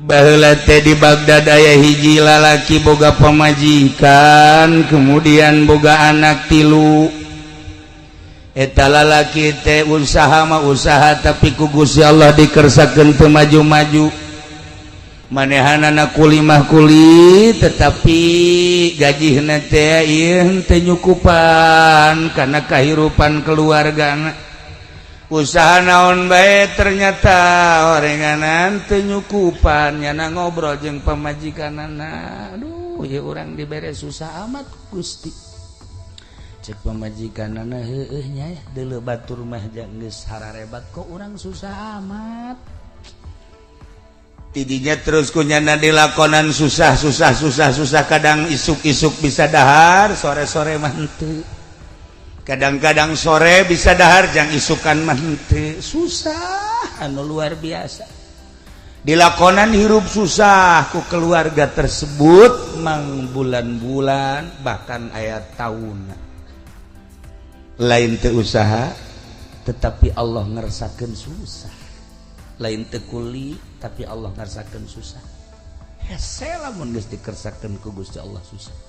Baheula teh di Baghdad aya hiji lalaki boga pamajikan, kemudian boga anak tilu. Eta lalaki teh usaha mah usaha, tapi ku Gusti Allah dikersakeun teu maju-maju. Manehanana kuli mah kuli, tetapi gajihna teh ieu teu nyukupan karena kahirupan keluargana. Usaha naon bae ternyata orenganan teu nyukupan. Nyana ngobrol jeung pamajikanana, "Aduh, ya urang dibere susah amat, Gusti." Cek pamajikanana, "Heueuh nya, deuleu batur mah geus hararebat, kok urang susah amat?" Tidinya terus ku nyana dilakonan susah, susah, susah, susah. Kadang isuk-isuk bisa dahar, sore-sore mah henteu. Kadang-kadang sore bisa dahar, jang isukan mah henteu. Susah anu luar biasa dilakonan, hirup susah ku keluarga tersebut mang bulan-bulan, bahkan aya tahun. Lain teu usaha, tetapi Allah ngersakeun susah. Lain teu kuli, tapi Allah ngersakeun susah. Hese lamun geus dikersakeun ku Gusti Allah susah.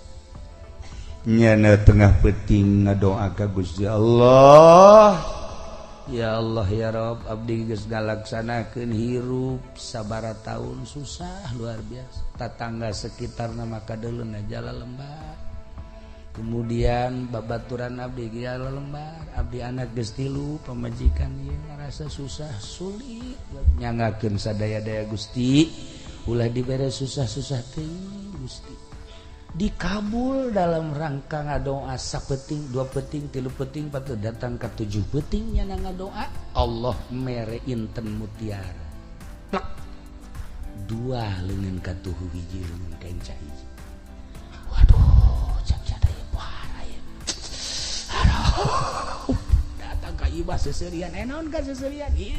Nyana tengah peuting ngadoa ka Gusti Allah, "Ya Allah, ya Rob, abdi geus ngalaksanakeun hirup sabara tahun susah luar biasa. Tatangga sekitar nama kadeuleuna jala lembar, kemudian babaturan abdi jala lembar. Abdi anak geus tilu, pamajikan ieu ngarasa susah sulit. Nyangakeun sadaya-daya, Gusti, ulah dibere susah-susah teuing, Gusti." Dikabul. Dalam rangka ngadoa sapeuting, dua peuting, tilu peuting, patut datang ke tujuh peutingnya ngadoa, Allah mere inten mutiara plak dua, leungeun katuhu hiji, leungeun kenca hiji. Waduh, cak cada ieu pohara ieu. Aduh, datang ka ibah seserian. Eh, naon ka seserian ieu?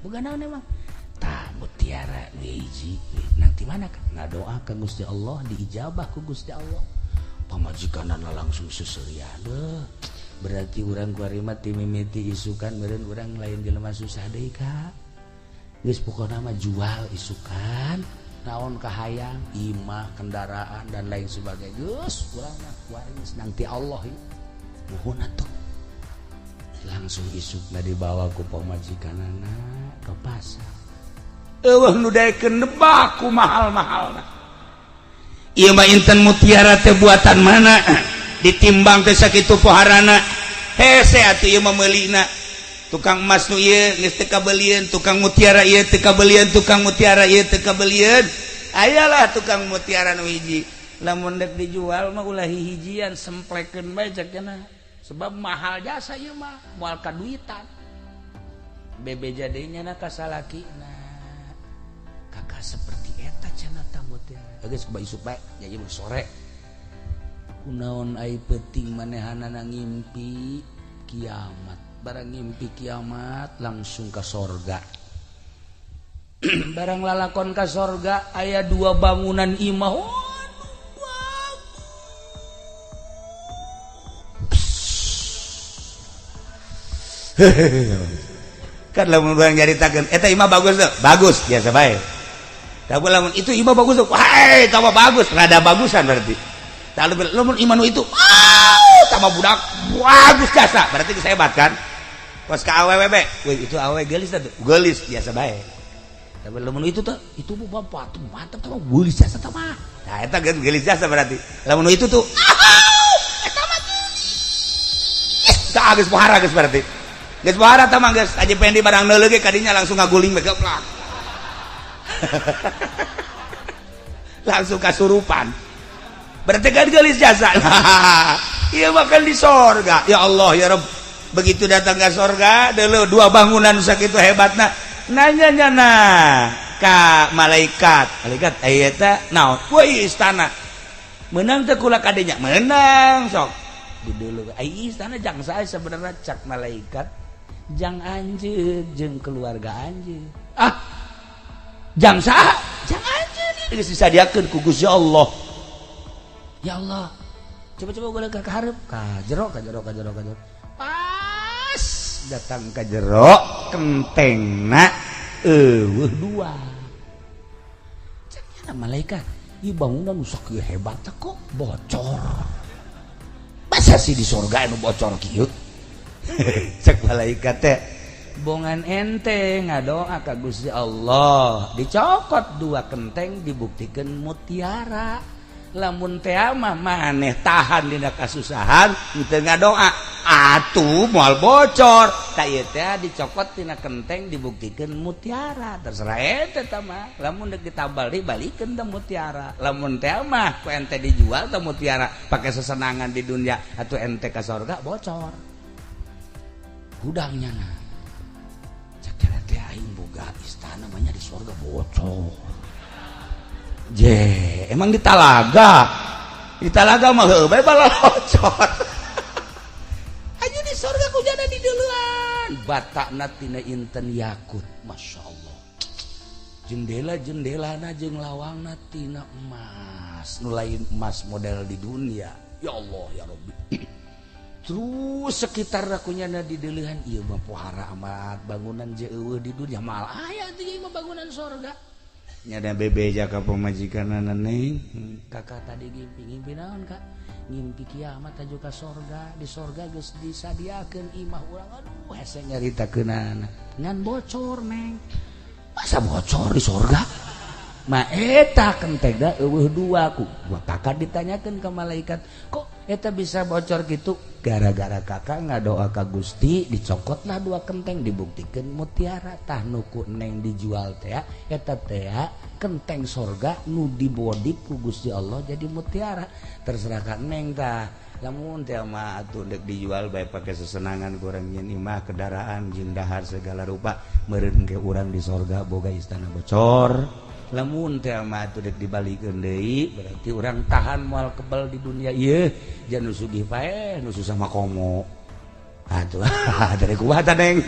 Bukan naon emang tah mutiara hiji nanti mana kan ngadoa ka Gusti Allah, diijabah ku Gusti Allah. Pamajikanana langsung seserian. Berarti urang kuari mah ti mimiti isukan meureun urang lain jelema susah deui ka. Geus, pokona mah jual isukan naon kahayang, imah, kendaraan, dan lain sebagainya. Geus, urang mah kuari geus nanti Allah ieu. Muhun atuh. Langsung isukna dibawa ku pamajikanana ke pasar. Eueuh nu daekeun nebak ku mahal-mahalna. Ieu mah inten mutiara teh buatan mana? Ditimbang teh sakitu poharana. Hese atuh ieu mah meulina. Tukang emas nu ieu geus teu kabelieun, tukang mutiara ieu teu kabelieun, tukang mutiara ieu teu kabelieun. Ayalah tukang mutiara nu hiji. Lamun dek dijual mah ulah hihijian, semplekeun bae cek cenah. Sebab mahal jasa ieu mah, moal kaduitan. Bebeja deui nya ka salakina. Kakak seperti eta cenah ta mutiara. Geus kuba isuk bae, ya ieu sore. Kunaon ai peuting manehanana ngimpi kiamat. Barang ngimpi kiamat langsung ke sorga. Barang lalakon ka sorga aya dua bangunan imah. Waduh, bagus. Kan lamun urang nyaritakeun eta imah bagus tuh, bagus biasa bae. Tapi lamun itu imah bagus tuh, wah, tambah bagus, rada bagusan berarti. Lalu lamun imah nu itu, wow, tambah budak bagus jasa, berarti geus hebat kan? Pas ka awewe be, wih, itu awewe geulis tuh, geulis biasa bae. Tapi lamun itu tuh, itu bu bapak tuh mantap tuh, geulis jasa tah mah. Nah, eta geus geulis jasa berarti. Lamun itu tuh, eta mah geulis. Tah geus pohara geus berarti. Geus pohara tah mah geus aja pengen di barang neuleuh ge kadinya langsung ngaguling bae geplak. Langsung kasurupan. Berarti kan geulis jasa. Iya, makan di sorga. Ya Allah, ya Rabb. Begitu datang ke sorga, dulu dua bangunan sakitu hebatna. Nanya nyana ka malaikat. Malaikat, eta naon? Wah, istana. Menang teh kula kadenya? Menang sok. Di dulu ai istana jang saya sebenarnya? Cak malaikat, jang anjeun jeung keluarga anjeun. Ah, jang saha? Jang anjeun. Geus disadiakeun ku Gusti Allah. Ya Allah, coba-coba gue ke hareup, ka jero, ka jero, ka jero, ka jero. Pas datang ke jero, kentengna eueuh dua. Eta malaikat ieu bangunan nu sakieu hebat kok bocor. Masa sih di surga anu bocor kieu? Cek malaikat teh bongan ente ngadoa ka Gusti Allah dicokot dua kenteng dibuktikan mutiara. Lamun teh mah maneh tahan dina kasusahan teu ngadoa atuh moal bocor. Ka ieu teh dicokot tina kenteng dibuktikan mutiara. Terserah ente tah mah lamun deuk ditambal dibalikeun teh mutiara. Lamun teh mah ku ente dijual teh mutiara pake sesenangan di dunia atuh ente ka sorga bocor. Hudangnya nah cek teh aing boga istana mah di sorga bocor. Je, emang di talaga. Di talaga mah heuh bae balocor. Aju di sorga ku jana di duluan. Batakna tina inten yakut, Masya Allah. Jendela-jendelana jeung lawangna tina emas. Nu lain emas model di dunia. Ya Allah ya Rabbi. Terus sekitar kunyana di deulehan ieu mah pohara amat bangunan je eueuh di dunia mal aya teh ieu mah bangunan sorga. Nyada bebeja ka pamajikanana neng kakak tadi ngimpi ngimpi naon kak ngimpi kiamat aju ka sorga di sorga geus disadiakeun imah urang aduh hese nyaritakeunana ngan bocor neng masa bocor di sorga ma eta kentengna eueuh dua ku kakak ditanyakeun ka malaikat kok eta bisa bocor gitu gara-gara kakak ngadoa ka Gusti dicokotlah dua kenteng dibuktikan mutiara tah nu ku neng dijual teh eta teh kenteng sorga nu dibodip ku Gusti Allah jadi mutiara terserah ka neng tah lamun teh mah atuh deuk dijual bae pake sesenangan kurang nyeun imah kendaraan jeung dahar segala rupa meureun ke urang di sorga boga istana bocor lamun teh mah atuh deuk dibalikeun deui berarti urang tahan moal kebal di dunia ieu jangan nu sugih paeh nu susah mah komo atuh dari kumaha tah neng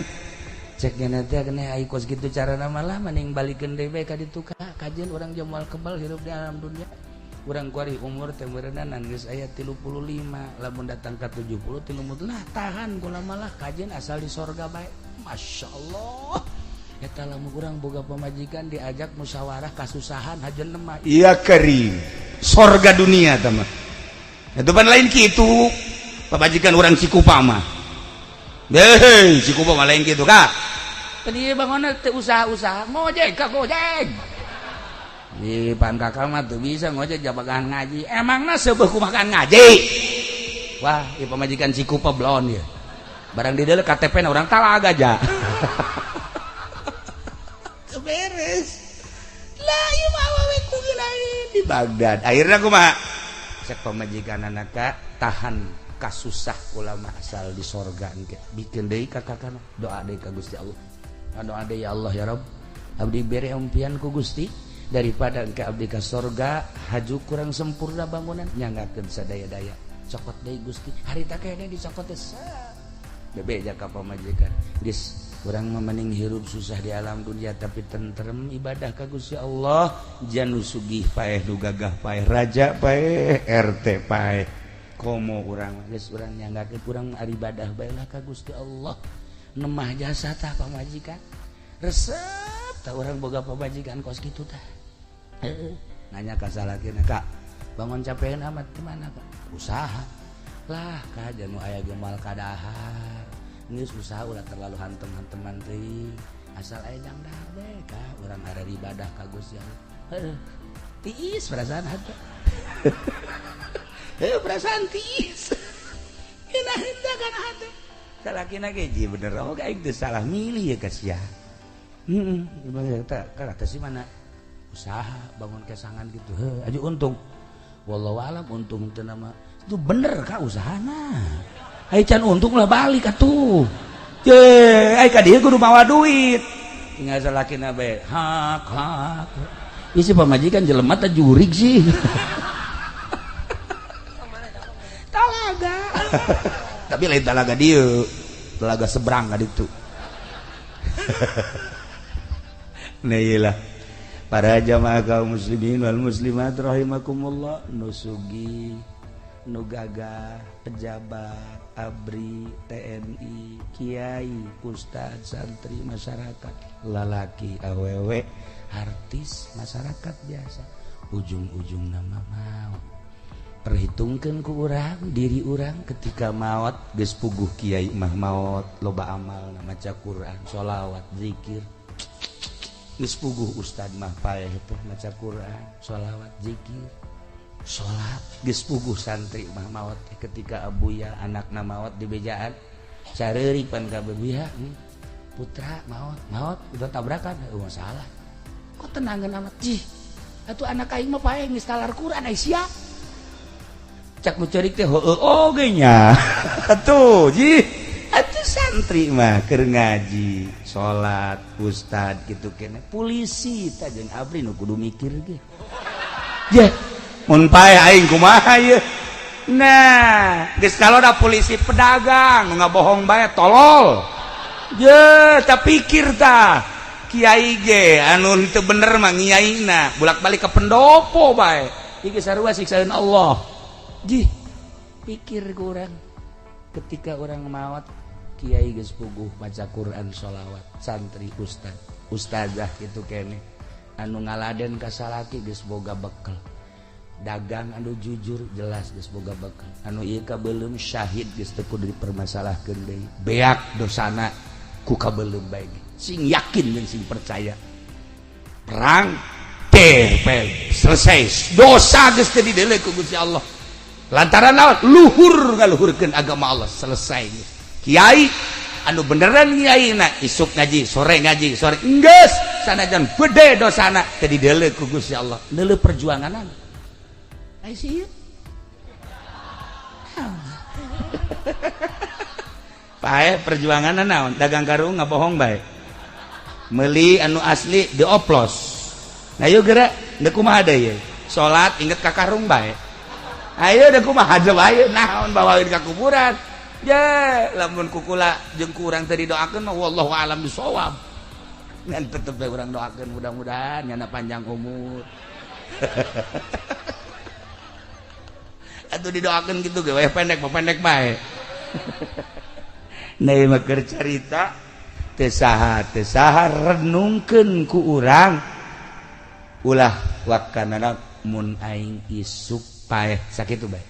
cek nya teh keneh ai kos kitu carana malah mending balikeun deui bae ka ditu ka kajeun urang jeung moal kebal hirup di alam dunia urang kuari umur teh meureunana geus aya 35 lamun datang ka 70 tilumut lah tahan kula malah kajeun asal di sorga bae Masya Allah. Eta lamun urang boga pamajikan diajak musyawarah kasusahan hajeun mah iya kering sorga dunia tah mah itu pan lain kitu pamajikan urang Cikupa mah hei Cikupa mah lain kitu kak tadi bangunna teu usaha-usaha ngojek ka ngojek di pan kakak mah teu bisa ngojek jabagan ngaji emangna seubeuh kumakan ngaji wah ieu pamajikan Cikupa blon ieu barang di dieu KTP na urang Talaga aja beres lah ieu mah awewe ku lain di Baghdad akhirnya kumaha cek pamajikan anak tahan kasusah kula mah asal di sorga engke bikin deui ka kakana doa deui ka Gusti Allah doa deui ya Allah ya Rabb abdi bere impian ku Gusti daripada engke abdi ka sorga haju kurang sempurna bangunan nyanggakeun sadaya-daya cokot deui Gusti harita kene dicokot teh bebeja ka pamajikan geus urang mah mending hirup susah di alam dunia tapi tentrem ibadah ka Gusti Allah janu sugih paeh nu gagah paeh raja paeh RT paeh komo urang geus urang nyanggakeun urang ibadah bae lah ka Gusti Allah nemah jasa tah pamajikan resep tah urang boga pamajikan kos kitu tah heeh nanya ka salakina kak bangun capean amat di mana kak usaha lah kak janu aya gemal kadahar geus usaha ulah terlalu hantem-hanteman teuing asal aya jang dahar bae ka urang arek ibadah ka Gusti Allah heuh tiis perasaan hate heuh perasaan tiis enak henteu kana hate salakina ge ji bener oh aing teu salah milih ya ka sia heeh teh kana teh si mana usaha bangun kesangan gitu heuh aju untung wallahu alam untung teu nama itu bener ka usahana ai can untung lah balik atuh ye ai ka dieu kudu mawa duit tinggal salakina bae hak hak isi pamajikan jelema teh jurig sih talaga tapi lain talaga dieu talaga seberang ka ditu nah iyalah para jamaah kaum muslimin wal muslimat rahimakumullah nu sugih nu gagah pejabat ABRI TNI kiai ustad santri masyarakat lalaki awewe artis masyarakat biasa Ujung-ujung nama maut. Perhitungkan ku urang diri urang ketika maut geus puguh kiai mah maut loba amal, maca Quran, sholawat, zikir. Geus puguh ustad mah paeh teh maca Quran, sholawat, zikir, salat. Geus puguh santri mah maot ketika abuya anakna maot di bejaan careurik pan kabeh buya, putra maot maot udah tabrakan, oh, masalah kok tenangan amat jih atuh anak aing mah paeh geus talar Quran ai sia cak nu ceurik teh heueuh oge nya atuh jih atuh santri mah keur ngaji salat ustad gitu kene polisi tah jeung abri nu kudu mikir ge je mun paeh aing kumaha ieu. Nah, geus kalau da polisi pedagang nu ngabohong bae tolol je tak pikir tah kiai ge anu teu bener mah ngiaina bolak-balik ke pendopo bae ieu sarua siksaeun Allah. Jih pikir ku urang ketika orang maot kiai geus puguh maca Quran, sholawat, santri, ustad, ustazah gitu kene anu ngaladen ka salaki geus boga bekel, dagang anu jujur jelas geus boga bekel, anu ieu kabeuleum syahid geus teu kudu dipermasalahkeun deui, beak dosana ku kabeuleum bae sing yakin dan sing percaya perang teh selesai dosa geus teu dideuleu ku Gusti Allah lantaran naon luhur ngaluhurkeun agama Allah selesai. Kiai anu beneran kiai na isuk ngaji sore ngaji sore geus sanajan gede dosana teu dideuleu ku Gusti Allah deuleu perjuanganan ai sieun pae perjuangan naon dagang karung ngabohong bae meuli anu asli dioplos. Nah yuk gerak deuk kumaha deui salat inget ka karung bae ayo deuk kumaha bae naon bawaeun ka kuburan ye lamun kukula jeung ku urang teu didoakeun mah wallahu alam bisawab ngan tetep bae urang doakeun mudah-mudahan nyana panjang umur. Atuh didoakeun kitu ge we pendek mah pendek bae. Nah mah keur carita teu saha teu saha renungkeun ku urang ulah wakanana mun aing isuk paeh sakitu bae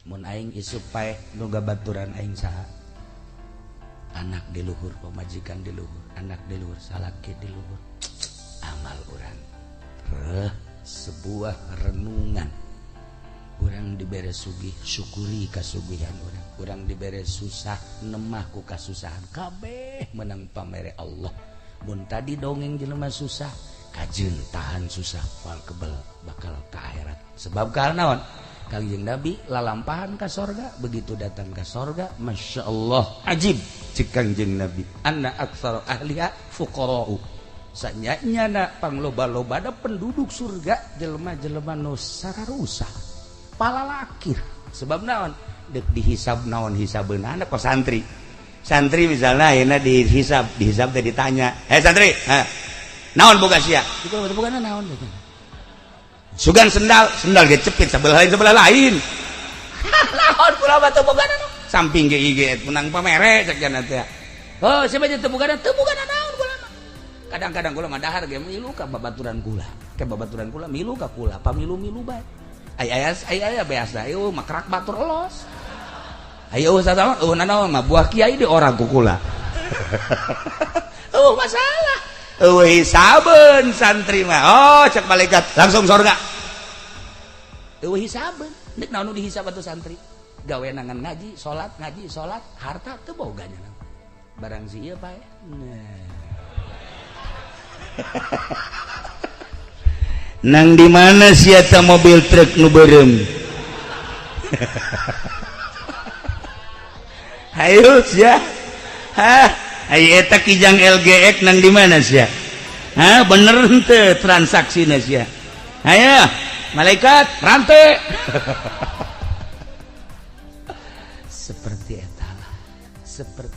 mun aing isuk paeh nu gabaturan aing saha anak di luhur pamajikan di luhur anak di luhur salaki di luhur amal urang reh sebuah renungan. Urang dibere sugih syukuri kasugihan urang, urang dibere susah nemah ku kasusahan kabeh menang pamere Allah. Mun tadi dongeng jelema susah kajeun tahan susah fal kebel bakal ka akhirat. Sebab karena naon? Kangjeng Nabi lalampahan ka sorga, begitu datang ka sorga Masya Allah ajib cek Kangjeng Nabi anna aktsara ahliha fuqara'u sanyanya pangloba-loba da penduduk surga jelema-jelema nu sararusah palalakir. Sebab naon dek dihisab naon hisabeunana kok santri santri misalnya ayeuna dihisab dihisab teh ditanya eh santri ha naon boga sia kitu bogana naon sugan sendal sendal ge cepit sebelah lain naon kula mah teu bogana samping ge IG menang pamere cek jana teh oh siapa teu bogana naon kula mah kadang-kadang kula mah dahar ge milu ka babaturan kula ke babaturan kula milu ka kula pamilu-milu bae ay ay ay ay biasa ayo makrak batur los ayo ustaz oh nanaon mah buah kiai di orang kukula oh masalah eueuh hisabeun santri mah oh cek malaikat langsung surga eueuh hisabeun deuk naon nu dihisab atuh santri gawe nangan ngaji salat harta teu boga nya barang si ieu pae nah. Nang di mana sia mobil truk nu beureum hayu sia hah ai eta Kijang LGX nang di mana sia hah bener henteu transaksina sia hayu malaikat rantai seperti eta lah seperti